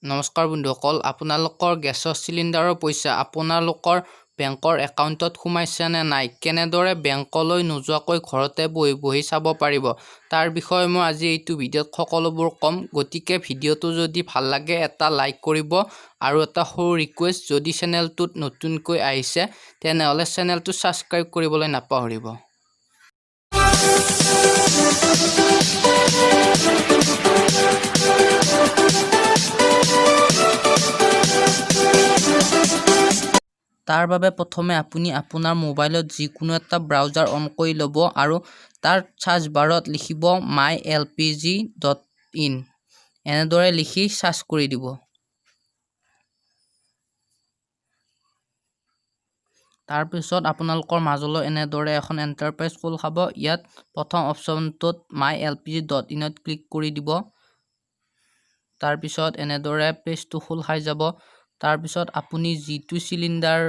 নমস্কাৰ বন্ধুসকল, আপোনালোকৰ গেছৰ চিলিণ্ডাৰৰ পইচা আপোনালোকৰ বেংকৰ একাউণ্টত সোমাইছে নে নাই, কেনেদৰে বেংকলৈ নোযোৱাকৈ ঘৰতে বহি বহি চাব পাৰিব, তাৰ বিষয়ে মই আজি এইটো ভিডিঅ'ত সকলোবোৰ ক'ম। গতিকে ভিডিঅ'টো যদি ভাল লাগে এটা লাইক কৰিব আৰু এটা সৰু ৰিকুৱেষ্ট, যদি চেনেলটোত নতুনকৈ আহিছে তেনেহ'লে চেনেলটো ছাবস্ক্ৰাইব কৰিবলৈ নাপাহৰিব। তাৰ বাবে প্ৰথমে আপুনি আপোনাৰ মোবাইলত যিকোনো এটা ব্ৰাউজাৰ অন কৰি ল'ব আৰু তাৰ চাৰ্চ বাৰত লিখিব mylpg.in, এনেদৰে লিখি চাৰ্চ কৰি দিব। তাৰপিছত আপোনালোকৰ মাজলৈ এনেদৰে এখন এণ্টাৰপ্ৰাইজ খোল খাব। ইয়াত প্ৰথম অপশ্যনটোত mylpg.inত ক্লিক কৰি দিব। তাৰপিছত এনেদৰে পেজটো খোল খাই যাব। তাৰপিছত আপুনি যিটো চিলিণ্ডাৰ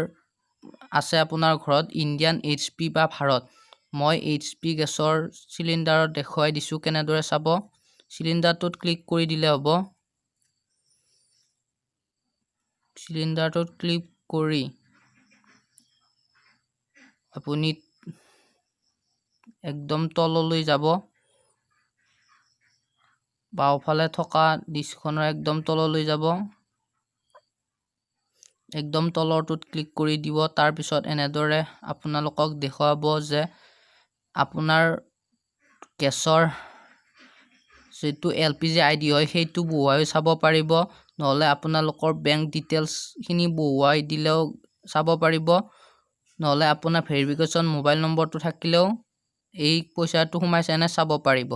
আছে আপোনাৰ ঘৰত, ইণ্ডিয়ান, এইচপি বা ভাৰত, মই এইচপি গেছৰ চিলিণ্ডাৰত দেখুৱাই দিছোঁ কেনেদৰে চাব। চিলিণ্ডাৰটোত ক্লিক কৰি দিলে হ'ব। চিলিণ্ডাৰটোত ক্লিক কৰি আপুনি একদম তললৈ যাব, বাওঁফালে থকা ডিছখনৰ একদম তললৈ যাব, একদম তলৰটোত ক্লিক কৰি দিব। তাৰপিছত এনেদৰে আপোনালোকক দেখুৱাব যে আপোনাৰ গেছৰ যিটো এলপিজি আইডি হয় সেইটো বহুৱাই চাব পাৰিব, নহ'লে আপোনালোকৰ বেংক ডিটেইলছখিনি বহুৱাই দিলেও চাব পাৰিব, নহ'লে আপোনাৰ ভেৰিফিকেশ্যন মোবাইল নম্বৰটো থাকিলেও এই পইচাটো সোমাইছে নে চাব পাৰিব।